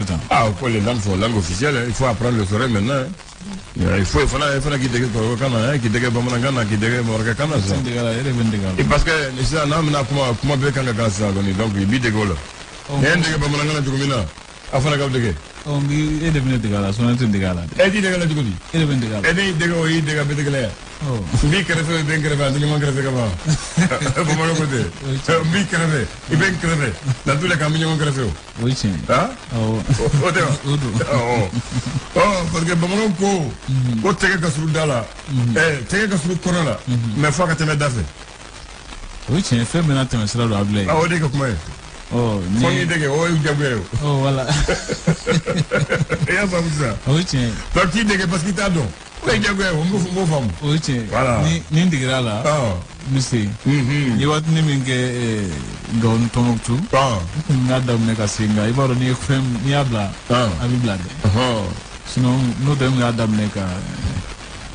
tan. Ah, ko les langues sont langues officielles, hein. Il faut apprendre le soret maintenant, hein. Il faut i fana k'i dege kɔrɔbɔrɔkan na, hein, k'i dege bamanankan na, k'i dege marakakan na sisan. N dege la, e de bɛ n dege a Et la. parce que sisan n'an bɛna kuma, kuma bɛɛ kan ka kan sisan kɔni, donc i b'i dege o la. Ni ye n dege bamanankan na cogo min na, a fana k'aw dege. Ɔ, n'i e de bɛ ne dege a la, sinon ne tɛ n dege a la dɛ. E t'i dege a la cogo di? E de bɛ n dege a la. E ne y'i dege, o y'i dege, a bɛɛ tɛ kelen ye. N b'i kɛrɛfɛ, i bɛ n kɛrɛfɛ, an tɛ ɲɔgɔn kɛrɛfɛ ka ban. Bamananw ko ten. N b'i kɛrɛfɛ, i bɛ n kɛrɛfɛ, dans tous les cas an bɛ ɲɔgɔn kɛrɛfɛ o. O ye tiɲɛ ye. Han? Awɔ. O tɛ wa? O don. Awɔ. Ɔ, parce que bamananw ko ko tɛgɛ ka surun da la, tɛgɛ ka surun kɔnɔ la, mais f'a ka tɛmɛ da fɛ. O ye tiɲɛ ye, fɛn bɛɛ n'a tɛmɛ sira don, Abulayi. O de ka kuma ye. Ɔ, Fo n k'i ni dege, o ye jagoya ye o. Ɔ, wala. I y'a faamu sisan? O ye tiɲɛ ye. Donc k'i dege parce que i t'a dɔn. O ye jagoya ye o, n b'o faamu. O ye tiɲɛ ye. Voilà. Ni n degera a la, n bɛ se. N ye waatinin min kɛ Gawo ni Tɔnbukutu. N kun y'a daminɛ ka se, nka i b'a dɔn n'i ye fɛn, n'i y'a bila, a b'i bila dɛ. Sinon n'o tɛ, n kun y'a daminɛ ka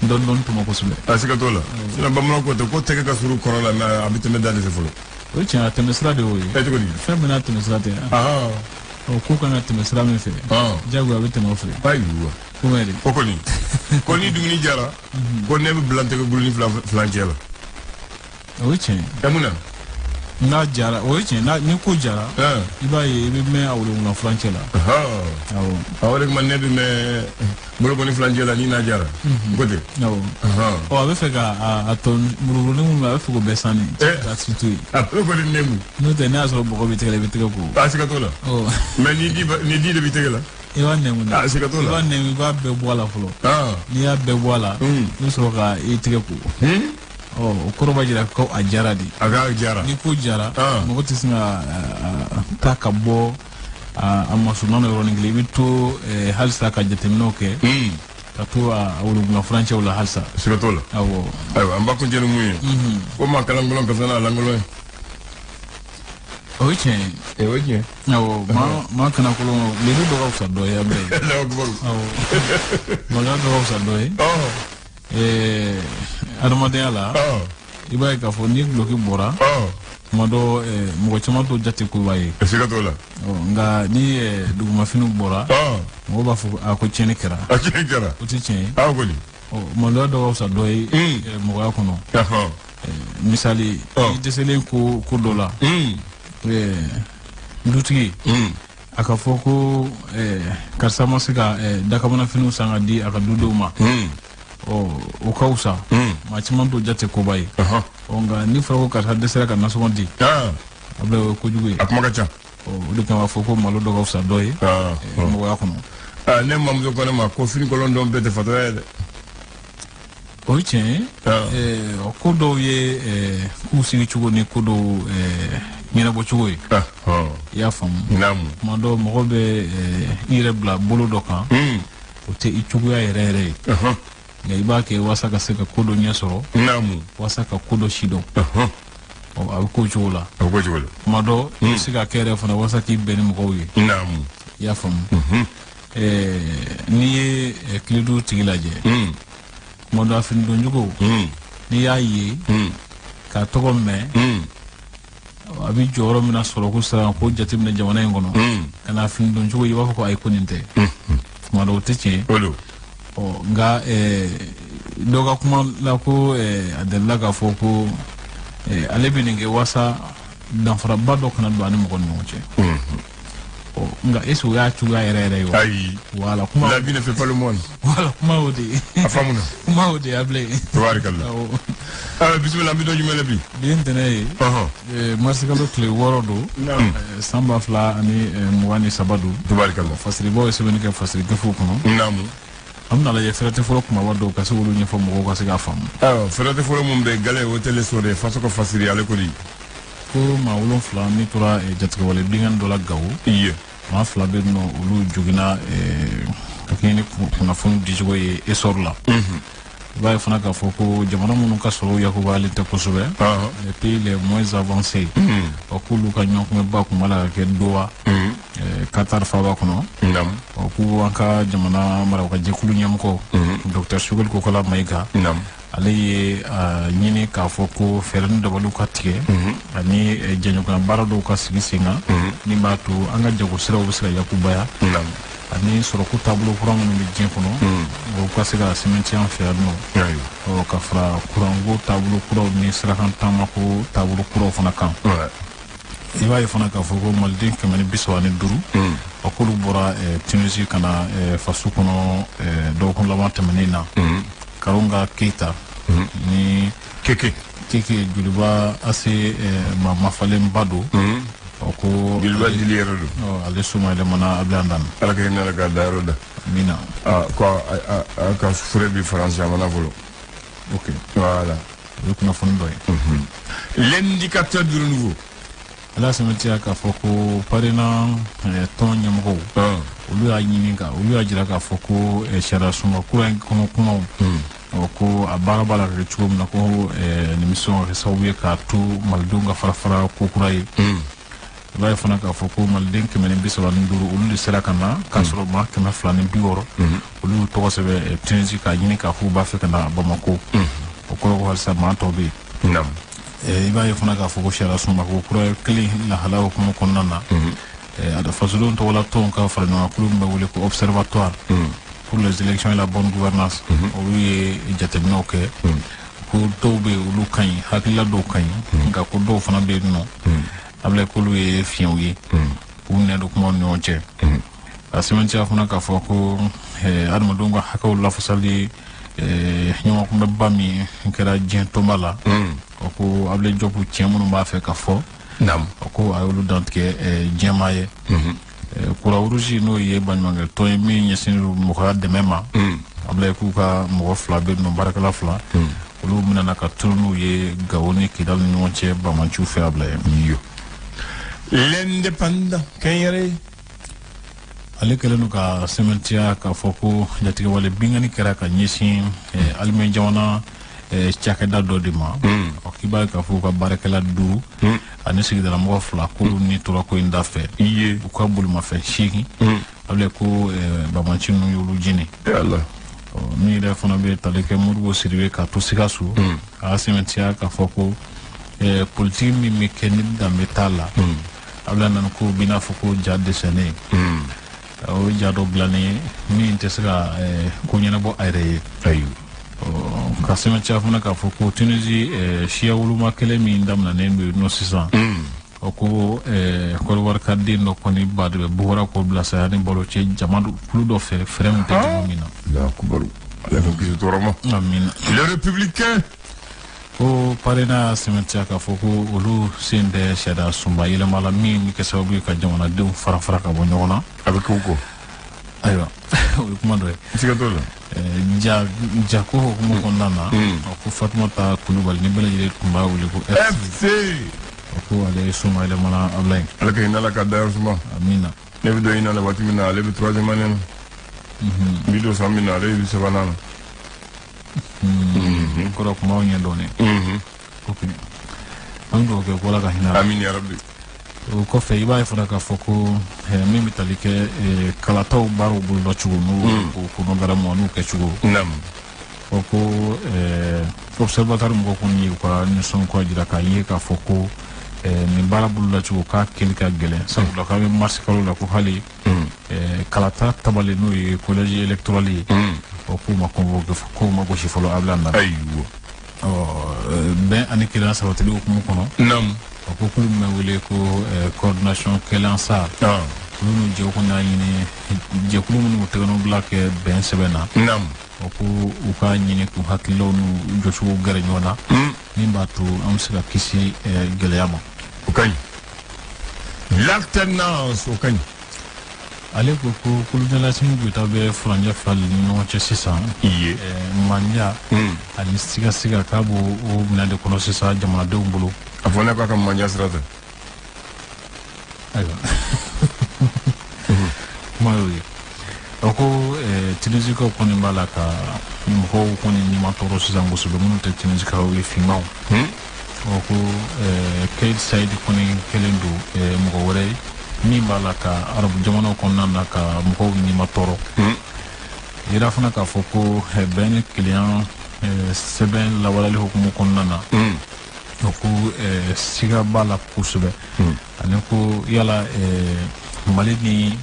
dɔɔni dɔɔni tɔmɔ kosɛbɛ. A siga t'o la. Sinon bamananw ko ten ko tɛgɛ ka surun kɔnɔ la, mais a bɛ tɛmɛ da de fɛ fɔlɔ. O ye tiɲɛ, a tɛmɛ sira de y'o ye. Ɛ, cogo di? Fɛn bɛɛ n'a tɛmɛ sira tɛ yan. Ɔ, ko kan ka tɛmɛ sira min fɛ, jagoya a bɛ tɛmɛ o fɛ. Ayiwa. Ko mɛ de. O kɔni, ko ni dumuni jara, ko ne bɛ bila n tɛgɛ guloni fila furancɛ la. O ye tiɲɛ ye. Ɛ, mun na? N'a jara, o ye tiɲɛ ye, ni ko jara, i b'a ye i bɛ mɛn a wolonwula furancɛ la. Awɔ. Awɔ, o de kama ne bɛ mɛn bolokɔni furancɛ la ni n'a jara. Ko ten. Awɔ. Ɔ, a bɛ fɛ ka a tɔ murumurunin minnu bɛ, a bɛ fɛ k'o bɛɛ sani. Ka si to yen. A bɛ kɔni nɛmu. N'o tɛ, n'a y'a sɔrɔ bɔgɔ b'i tɛgɛ la, i bɛ tɛgɛ ko. A siga t'o la. Ɔ. Mais ni di de b'i tɛgɛ la. I b'a nɛmu dɛ. A siga t'o la. I b'a nɛmu, i b'a bɛɛ bɔ a la fɔlɔ. N'i y'a bɛɛ bɔ a la, i bɛ sɔrɔ ka i tɛgɛ ko. Ɔ, o kɔrɔ b'a jira ko a jara de. A ka jara. Ni ko jara, mɔgɔ tɛ sin ka taa ka bɔ a masurunna na yɔrɔnin kelen. I bɛ to halisa ka jateminɛw kɛ. Ka to a wolonwula furancɛw la halisa. Siga t'o la. Awɔ. Ayiwa, an b'a kuncɛ ni mun ye? Ko maa kalankolon ka fisa n'a lankolon ye. O ye tiɲɛ ye. O ye tiɲɛ. Awɔ, maa kana kolon, lebu dɔ ka fisa dɔ ye, Abulayi. Alahu akibaru. Awɔ. Maloya dɔ ka fisa dɔ ye. Adamadenya la, i b'a ye k'a fɔ ni duloki bɔra, tuma dɔ mɔgɔ caman t'o jate koba ye. Siga t'o la. Nka ni dugumafiniw bɔra, mɔgɔw b'a fɔ a ko tiɲɛni kɛra. A tiɲɛni kɛra. O tɛ tiɲɛ ye. Aw kɔni. Ɔ, maloya dɔ ka fisa dɔ ye mɔgɔya kɔnɔ. Misali, i dɛsɛlen ko dɔ la, dutigi, a ka fɔ ko karisa ma se ka dakabanafiniw san ka di a ka dudenw ma. Ɔ, o ka fisa. Maa caman t'o jate koba ye. Ɔ, nka n'i fɔra ko karisa dɛsɛra ka nasɔngɔ di, a bɛ o ye kojugu ye. A kuma ka ca. Ɔ, o de kama fɔ ko malo dɔ ka fisa dɔ ye mɔgɔya kɔnɔ. Ne mamuso ko ne ma ko fini kolon dɔn bɛɛ tɛ fatɔya ye dɛ. O ye tiɲɛ ye. Ko dɔw ye k'u sigi cogo ni ko dɔw ɲɛnabɔ cogo ye. I y'a faamu. Tuma dɔw mɔgɔ bɛ i yɛrɛ bila bolo dɔ kan. O tɛ i cogoya yɛrɛ yɛrɛ ye. Nka i b'a kɛ walasa ka se ka ko dɔ ɲɛ sɔrɔ. Walasa ka ko dɔ sidɔn. Ɔ, a bɛ k'o cogo la. A bɛ k'o cogo la. Tuma dɔ i bɛ se ka kɛ yɛrɛ fana walasa k'i bɛn ni mɔgɔw ye. I y'a faamu. N'i ye Kiledu tigi lajɛ. Tuma dɔ a fini don cogo. N'i y'a ye. K'a tɔgɔ mɛn. A bɛ jɔyɔrɔ min na sɔrɔ ko sira k'o jateminɛ jamana in kɔnɔ. Ka na fini don cogo, i b'a fɔ ko ayi, ko nin tɛ. Tuma dɔ o tɛ tiɲɛ ye. O don. Ɔ, nka dɔ ka kuma la ko a delila k'a fɔ ko ale bɛ nin kɛ walasa danfaraba dɔ kana don a ni mɔgɔ ni ɲɔgɔn cɛ. Ɔ, nka est ce que o y'a cogoya yɛrɛ yɛrɛ ye wa? Ayi. Voilà, kuma. La vie ne fait pas le moine. Voilà, kuma y'o de ye. A faamuna. Kuma y'o de ye, Abulayi. Tabarikalla. Awɔ. Bisimila, an bɛ dɔ jumɛn la bi? Bi ye ntɛnɛn ye. Marisikalo tile 6 don. San 2023 don. Tabarikalla. Fasiribaw ye sɛbɛnni kɛ fasiri gafew kɔnɔ. An bɛna lajɛ fɛrɛtɛ fɔlɔ kumaba dɔw ka se k'olu ɲɛfɔ mɔgɔw ka se k'a faamu. Ayiwa, fɛrɛtɛ fɔlɔ mun bɛ gale o tele so de faso ka fasiri ale ko di. Ko maa 7 min tora jatigɛwale binkanni dɔ la Gawo. Maa 2 bɛ yen nɔ, olu joginna ka kɛɲɛ ni kunnafoni dicogo ye ESOR la. I b'a ye fana k'a fɔ ko jamana minnu ka sɔrɔ yakubayalen tɛ kosɛbɛ. Les pays les moins avancés. Ɔ, k'olu ka ɲɔgɔnkunbɛnba kun b'a la ka kɛ Doha. Qatar faaba kɔnɔ. O ko an ka jamana marabagajɛkulu ɲɛmɔgɔ Dr Choguel Kokalla Maïga, ale ye ɲini k'a fɔ ko fɛɛrɛ ni dabaliw ka tigɛ ani jɛɲɔgɔnya baara dɔw ka sigi sen kan min b'a to an ka jago siraw bɛ se ka yakubaya ani sɔrɔko taabolo kura minnu bɛ diɲɛ kɔnɔ, o ka se ka sɛmɛntiya an fɛ yan nɔ, ka fara kuranko taabolo kuraw ni sirakan taamako taabolo kuraw fana kan. I b'a ye fana k'a fɔ ko maliden 135, a k'olu bɔra Tunisie ka na faso kɔnɔ dɔgɔkun laban tɛmɛnen na. Karunga Keita ni Keke Keke Joliba ase ma mafalenba don. O ko Joliba jili yɛrɛ don. Ale soma yɛlɛmana Abilan Dan. Ala ka hinɛ la k'a dayɔrɔ da. Amina. Ko a ka fure bi Faransi a mana fɔlɔ. Ok. Voilà. O ye kunnafoni dɔ ye. L'indicateur du renouveau. Ala sɛmɛtiya k'a fɔ ko PARENA tɔn ɲɛmɔgɔw, olu y'a ɲini ka olu y'a jira k'a fɔ ko sariya sunba kura in kɔnɔ kumaw, ko a baara b'a la ka kɛ cogo min na, ko nin bɛ sɔn ka kɛ sababu ye k'a to malidenw ka fara fara ko kura ye. I b'a ye fana k'a fɔ ko maliden 135, olu de sera ka na k'a sɔrɔ maa 260, olu y'u tɔgɔ sɛbɛn Tunisie k'a ɲini k'a fɔ u b'a fɛ ka na Bamako. O kɔrɔ ko halisa maa tɔw bɛ yen. I b'a ye fana k'a fɔ ko sariya sunba ko kura kelen lahala hukumu kɔnɔna na, fasodenw tɔgɔla tɔnw ka fara ɲɔgɔn kan kulu min bɛ wele ko Observatoire pour les élections et la bonne gouvernance, olu ye jateminɛw kɛ ko dɔw bɛ yen, olu ka ɲi, hakilila dɔw ka ɲi, nka ko dɔw fana bɛ yen nɔ, a bɛ k'olu ye fiɲɛw ye k'u nɛ don kumaw ni ɲɔgɔn cɛ. A sɛbɛntiya fana k'a fɔ ko adamadenw ka hakɛw lafasali ɲɔgɔnkunbɛba min kɛra diɲɛ tɔnba la, o ko Abdoulaye Diop tiɲɛ minnu b'a fɛ ka fɔ, o ko a y'olu dantigɛ diɲɛmaa ye. Croix-Rouge, n'o ye baɲumankɛ tɔn ye min ɲɛsinnen don mɔgɔya dɛmɛ ma, Abdoulaye k'u ka mɔgɔ 2 bɛ yen nɔ, baarakɛla 2, olu minɛna ka tunu n'u ye Gawo ni Kidali ni ɲɔgɔn cɛ bamanciw fɛ, Abdoulaye. L'indépendant kɛnyɛrɛ. Ale kɛlen don ka sɛmɛntiya k'a fɔ ko jatigɛwale binkanni kɛra ka ɲɛsin Alimɛ jamana cakɛda dɔ de ma. K'i b'a ye k'a fɔ u ka baarakɛla 5 ani sigidalamɔgɔ 2, k'olu ni tora ko in da fɛ. U ka bolimafɛn 8, Abdoulaye, ko bamanci ninnu y'olu jeni. Min yɛrɛ fana bɛ tali kɛ Modibo Sidibe k'a to Sikaso, a y'a sɛmɛntiya k'a fɔ ko politiki min bɛ kɛ ni danbe t'a la, Abdoulaye, nana ko b'i n'a fɔ ko ja dɛsɛnen, o ye ja dɔ dilannen ye min tɛ se ka ko ɲɛnabɔ a yɛrɛ ye. Ka sɛmɛntiya fana k'a fɔ ko Tunisie siya woloma kɛlɛ min daminɛnen don yen nɔ sisan, o ko Kɔdiwari ka den dɔ kɔni ba de bɛ bugura k'o bila saya ni balo cɛ jama kulu dɔ fɛ, fɛɛrɛ min tɛ jama min na. Ala ka kisi tɔɔrɔ ma. Amina. Le Républicain. Ko PARENA sɛmɛntiya k'a fɔ ko olu sen tɛ sariya sunba yɛlɛma la min bɛ kɛ sababu ye ka jamanadenw fara fara ka bɔ ɲɔgɔn na. A bɛ k'u kɔ. Ayiwa, o ye kuma dɔ ye. Siga t'o la. Ja jako hukumu kɔnɔna na, a ko Fatumata Kulubali ni bɛɛ lajɛlen tun b'a wele ko FC. O ko ale ye soma yɛlɛmana, Ablaye. Ala ka hinɛ la ka dayɔrɔ suma. Amina. Ne bɛ don hinɛ la waati min na, ale bɛ troisième année na. N bɛ don san min na, ale bɛ sabanan na. Kɔrɔ kumaw ɲɛ dɔɔnin. Ok, an dugawu kɛ ko Ala ka hinɛ la. Amin ya rabbi. O kɔfɛ, i b'a ye fana k'a fɔ ko min bɛ tali kɛ kalataw baaraw boloda cogo n'u ko chronogramme n'u kɛcogo. O ko observatoire mɔgɔw kɔni ye u ka nisɔngoya jira k'a ye k'a fɔ ko nin baara boloda cogo k'a kɛli ka gɛlɛn, sabula k'a bɛ mars kalo la, ko hali kalata tabalen n'o ye collège électoral ye, o k'u ma convoqué, k'u ma gosi fɔlɔ Abila nana. Ayiwa. Bɛn ani kelenya sabatili hukumu kɔnɔ, o ko kulu min bɛ wele ko coordination Kɛlɛnsa, olu n'u jɛkulu kɔni y'a ɲini jɛkulu minnu tɛgɛnɔ bila kɛ bɛn sɛbɛn na, o ko u k'a ɲini k'u hakililaw n'u jɔcogo gɛrɛ ɲɔgɔn na min b'a to an bɛ se ka kisi gɛlɛya ma. O ka ɲi. L'alternance, o ka ɲi. Ale ko ko colonel Assimi Goïta bɛ furancɛ 2 de ni ɲɔgɔn cɛ sisan. Manja ani sigasiga, k'a b'o o minɛn de kɔnɔ sisan jamanadenw bolo. A fɔ ne k'a ka manja sira tɛ. Ayiwa, kuma y'o ye. O ko Tunisikaw kɔni b'a la ka mɔgɔw kɔni ɲuman tɔɔrɔ sisan kosɛbɛ, minnu tɛ Tunisikaw ye, finmanw. O ko Kais Saied kɔni kɛlen don mɔgɔ wɛrɛ ye Min b'a la ka arabu jamanaw kɔnɔna na ka mɔgɔw ɲima tɔɔrɔ. Yira fana k'a fɔ ko bɛn ni kelenya sɛbɛn lawaleyali hukumu kɔnɔna na, o ko siga b'a la kosɛbɛ, ani ko yala Mali ni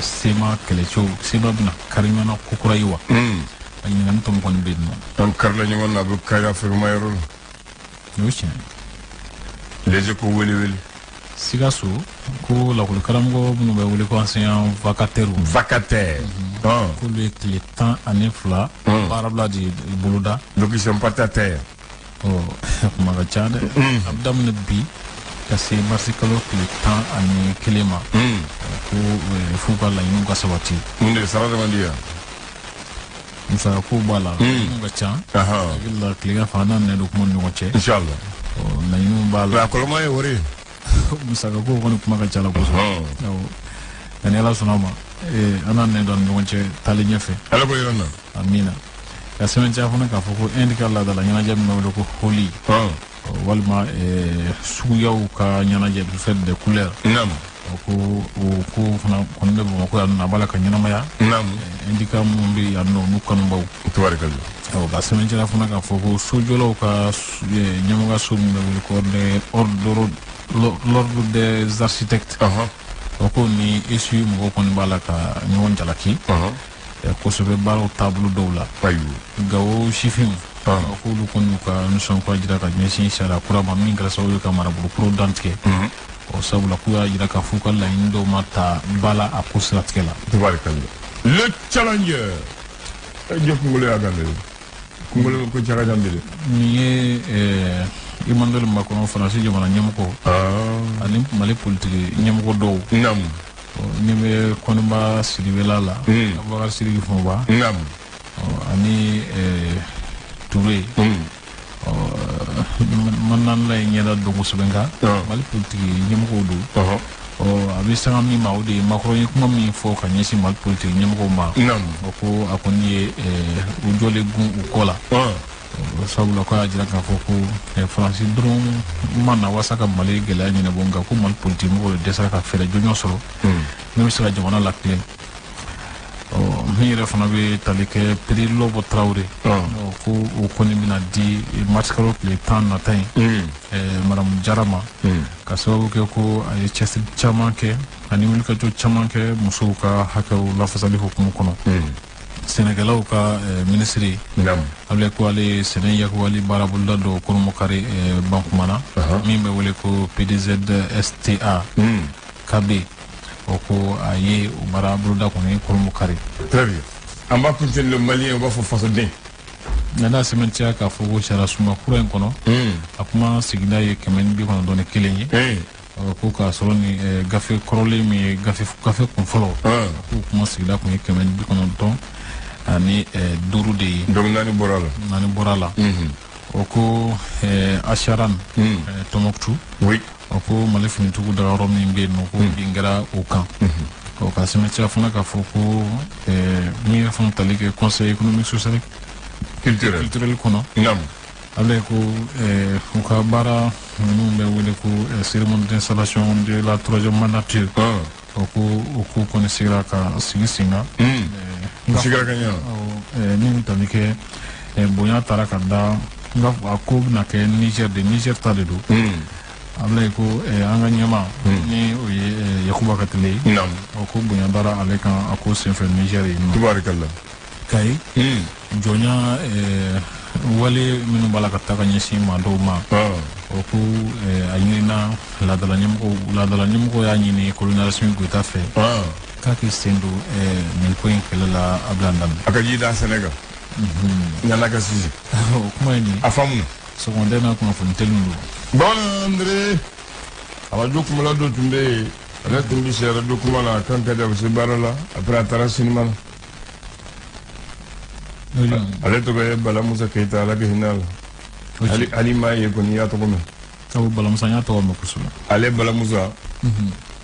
CMA kɛlɛcɛw, CMA bɛna kari ɲɔgɔn na ko kura ye wa? A ɲininkali tɔ min kɔni bɛ yen nɔ. An karila ɲɔgɔn na, a bɛ kari a fɛgɛma yɔrɔ la. O ye tiɲɛ ye. Les Échos wele wele. Sikaso ko lakɔli karamɔgɔ minnu bɛ wele ko enseignant vacataire. Vacataire. K'olu ye tile 12 baarabila de boloda. Donc ils sont pas à terre. Ɔ, kuma ka ca dɛ. A bɛ daminɛ bi ka se marisi kalo tile 11 ma. Ko f'u ka laɲiniw ka sabati. Mun de sara de man di yan? Musaka ko b'a la, laɲiniw ka ca. Hakili la tilegan fɛ an n'a minɛ don kuma ni ɲɔgɔn cɛ. Inshallah. Ɔ, laɲiniw b'a la. A kɔlɔma ye wari ye. Musaka ko kɔni kuma ka ca la kosɛbɛ. Awɔ, nka ni Ala sɔnna a ma, an n'a minɛ don an ni ɲɔgɔn cɛ taalen ɲɛfɛ. Ala ko yɔrɔ na. Amiina. Ka sɛbɛntiya fana k'a fɔ ko Inde ka laadala ɲɛnajɛ min bɛ wele ko Holi, walima suguyaw ka ɲɛnajɛ, fête des couleurs. Ko o ko fana kɔni bɛ Bamakɔ yan nɔ, a b'a la ka ɲɛnamaya. Inde ka minnu bɛ yan nɔ, n'u kanubaw. Tubarikala. Awɔ, ka sɛbɛntiya fana k'a fɔ ko sojɔlaw ka ɲɛmɔgɔyaso min bɛ wele ko l'ordre des architectes, o ko ni ESU mɔgɔw kɔni b'a la ka ɲɔgɔn jalaki kosɛbɛ baaraw taabolo dɔw la. Ayiwa. Gawo sifinw, k'olu kɔni y'u ka nisɔngoya jira ka ɲɛsin sariya kura ma min kɛra sababu ye ka marabolo kuraw dantigɛ. Ɔ, sabula k'u y'a jira k'a fɔ u ka laɲini dɔw ma ta ba la a ko siratigɛ la. Tubarikala. Le Challenger. Jɔ kunkolo y'a kan dɛ. Kunkolo ko caka jan de. Nin ye Emmanuel Macron, Faransi jamana ɲɛmɔgɔ, ani Mali politiki ɲɛmɔgɔ dɔw. Ni bɛ Kɔniba Sidibela la, Abubakar Sidiki Fɔnba, ani Ture. Mananla ye ɲɛda dɔn kosɛbɛ, nka Mali politiki ɲɛmɔgɔw don. Ɔ, a bɛ sanga min ma, o de ye Macron ye kuma min fɔ ka ɲɛsin Mali politiki ɲɛmɔgɔw ma. O ko a kɔni ye u jɔlen gun u kɔ la, sabula ko a y'a jira k'a fɔ ko Faransi dɔrɔn ma na walasa ka Mali gɛlɛya ɲɛnabɔ, nka ko Mali politiki mɔgɔw de dɛsɛra ka fɛɛrɛ jɔnjɔn sɔrɔ min bɛ se ka jamana lakilen. Ɔ, min yɛrɛ fana bɛ tali kɛ prix Lɔbɔ Tarawele, ko o kɔni bɛna di mars kalo tile 10 nata in madame Jara ma, ka sababu kɛ ko a ye cɛsiri caman kɛ ani wulikajɔ caman kɛ musow ka hakɛw lafasali hukumu kɔnɔ. Sɛnɛkɛlaw ka minisiri ale ko ale ye sɛnɛ yakubali baaraboloda dɔ koromokari Bankumana min bɛ wele ko PDZSTA KB, o ko a ye o baaraboloda kɔni koromokari. Très bien. An b'a kuncɛ Le Malien, u b'a fɔ fasoden. Nka n'a sɛbɛntiya k'a fɔ ko sariya sunba kura in kɔnɔ, a kuma sigida ye 191 ye. Ko k'a sɔrɔ ni gafe kɔrɔlen min ye gafe kun fɔlɔ, k'o kuma sigida kun ye 195 de ye. Donc naani bɔra la. Naani bɔra la. O ko Acharan Tɔnbɔkutu, o ko Mali finitigiw dagayɔrɔ min bɛ yen nɔ, ko bin kɛra o kan. O ka sɛbɛntiya fana k'a fɔ ko min ye fana tali kɛ Conseil économique, social culturel culturel kɔnɔ, ale ko u ka baara ninnu bɛ wele ko cérémonie d'installation de la troisième mandature, o ko o ko kɔni sigira ka sigi sen kan. Sigira ka ɲɛ. Min tali kɛ bonya taara ka da, nka a ko bɛna kɛ Niger de, Niger ta de don. Ale ko an ka ɲɛma ni o ye Yakuba Katile ye, o ko bonya dara ale kan a ko senfɛ Niger yen nɔ. Tubarikala. Kayi jɔnya wale minnu b'a la ka taa ka ɲɛsin maa dɔw ma, o ko a ɲinina laadala ɲɛmɔgɔ, laadala ɲɛmɔgɔ y'a ɲini colonel Assimi Goïta fɛ k'a k'i sen don nin ko in kɛlɛ la a bila daminɛ. A ka ji da sɛnɛ kan. Nana ka sisi. O kuma ye nin. A faamu. Sɔgɔmada in na kunnafoni teliw don. Bamanan Andre, arajo kumala dɔ tun bɛ yen, ale tun bɛ se arajo kuma la, a kan ka di, a bɛ se baara la, après a taara sinima la. Ale tɔgɔ ye Bala Musa Keyita, Ala ka hinɛ a la. Hali m'a ye kɔni, i y'a tɔgɔ mɛn. Awɔ, Bala Musa, n y'a tɔgɔ mɛn kosɛbɛ. Ale Bala Musa,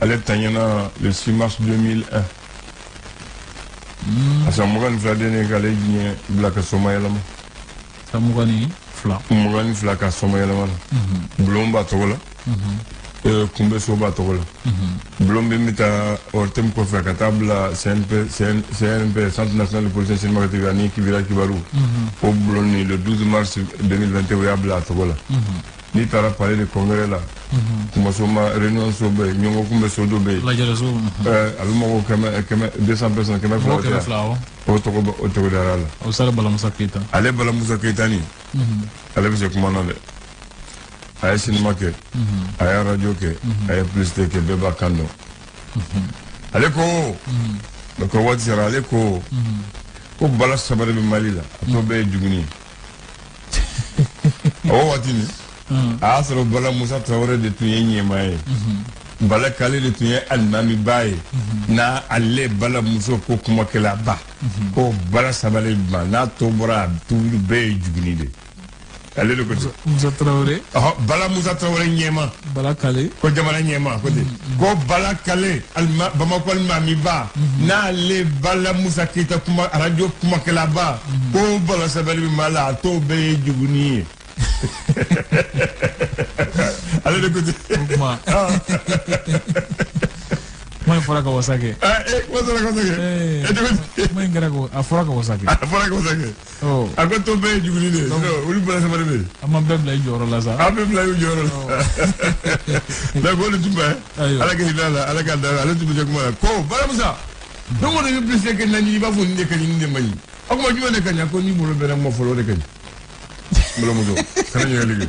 ale taɲɛna le 6 mars 2001. A san 22 den de k'ale diɲɛ bila ka soma yɛlɛma. San 22. 22 ka soma yɛlɛma la. Bulon b'a tɔgɔ la. Kunbɛso b'a tɔgɔ la. Bulon bɛ taa ORTM kɔfɛ ka taa bila CNP, CNP, Centre national de production cinématographique ani Kibira Kibaru. O bulon ni le 12 mars 2021, o y'a bila a tɔgɔ la. N'i taara palais de congrès la, kumaso ma réunion so bɛ yen, ɲɔgɔn kunbɛ so dɔ bɛ yen. Lajɛrɛso. A bɛ mɔgɔw 100, 200 personnes, 200. Mɔgɔ 200, awɔ. O tɔgɔ o tɔgɔ dara la. O sara Bala Musa Keyita. Ale Bala Musa Keyita nin, ale bɛ se kuma na dɛ. A ye sinima kɛ, a ye radio kɛ, a ye publicité kɛ, bɛɛ b'a kan dɔn. Ale ko donc waati sera, ale ko ko bala saba de bɛ Mali la, a tɔ bɛɛ ye juguni ye. O waati nin, a y'a sɔrɔ Bala Musa Tarawele de tun ye ɲɛmaa ye, Bala Kale de tun ye alimamiba ye, n'a ale Bala Muso ko kumakɛlaba ko bala saba de ma n'a tɔ bɔra, a tubili bɛɛ ye juguni de, ale de ko ten. Musa Tarawele. Ɔhɔ, Bala Musa Tarawele ɲɛma. Bala Kale. Ko jamana ɲɛma ko ten, ko Bala Kale alima Bamakɔ alimamiba, n'ale Bala Musa Keyita kuma arajo kumakɛlaba, ko bala sabali bɛ maa la, a tɔw bɛɛ ye juguni ye, ale de ko ten. O kuma in fɔra ka wasa kɛ. Ɛ, kuma sɔrɔ ka wasa kɛ. E cogo di? Kuma in kɛra ko a fɔra ka wasa kɛ. A fɔra ka wasa kɛ. Ɔ. A ko tɔ bɛɛ ye juguni de ye, sinon olu bala sabali bɛ yen. An ma bɛɛ bila i jɔyɔrɔ la sa. An bɛ bila i jɔyɔrɔ la. Donc o de tun bɛ. Ayiwa. Ala ka hinɛ a la, ala ka da ale tun bɛ se kuma la ko Bala Musa don o don i bɛ publicité kɛ naani, i b'a fɔ nin de ka ɲi, nin de man ɲi. O kuma jumɛn de ka ɲi? A ko n'i bolo bɛnna kuma fɔlɔ, o de ka ɲi. Balimamuso kana ɲininkali kɛ.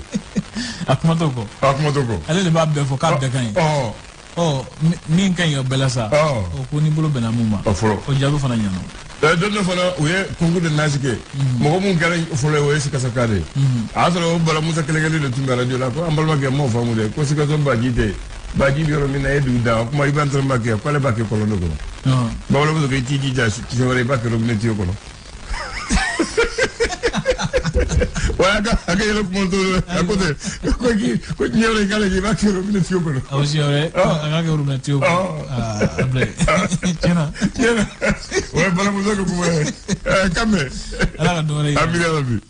A kuma t'o kɔ. A kuma t'o kɔ. Ale de b'a bɛɛ fɔ k'a bɛɛ ka ɲi. Ɔ, min ka ɲi o bɛɛ la sa. O ko n'i bolo bɛnna mun ma. A fɔlɔ. O jaabi fana ɲɛna. Don dɔ fana, u ye concours de nage kɛ, mɔgɔ mun kɛra fɔlɔ ye, o ye Sikasoka de ye. A y'a sɔrɔ o Bala Musa kelen kelen de tun bɛ radio la. Ko an balimakɛ, m'o faamu dɛ, ko Sikaso baji tɛ, baji bɛ yɔrɔ min na, e dugu da o kuma, i b'a entraînement kɛ, k'ale b'a kɛ kɔlɔn de kɔnɔ. Bamanan bɛ sɔrɔ k'i t'i jija siɲɛ wɛrɛ, i b'a kɛ robinet tuyau kɔnɔ. Wa a ka yɛlɛ kuma to a ko ten, ko k'i ko diɲɛ wɛrɛ k'ale kɛ, i b'a kɛ robinet tuyau kɔnɔ. A siɲɛ wɛrɛ a k'a kɛ robinet tuyau kɔnɔ. Aa, a bila yen. Tiɲɛna. Tiɲɛna, o ye Bala Musa ka kuma ye. Ɛ kan mɛn. Ala ka dɔ wɛrɛ yira. Amina rabi.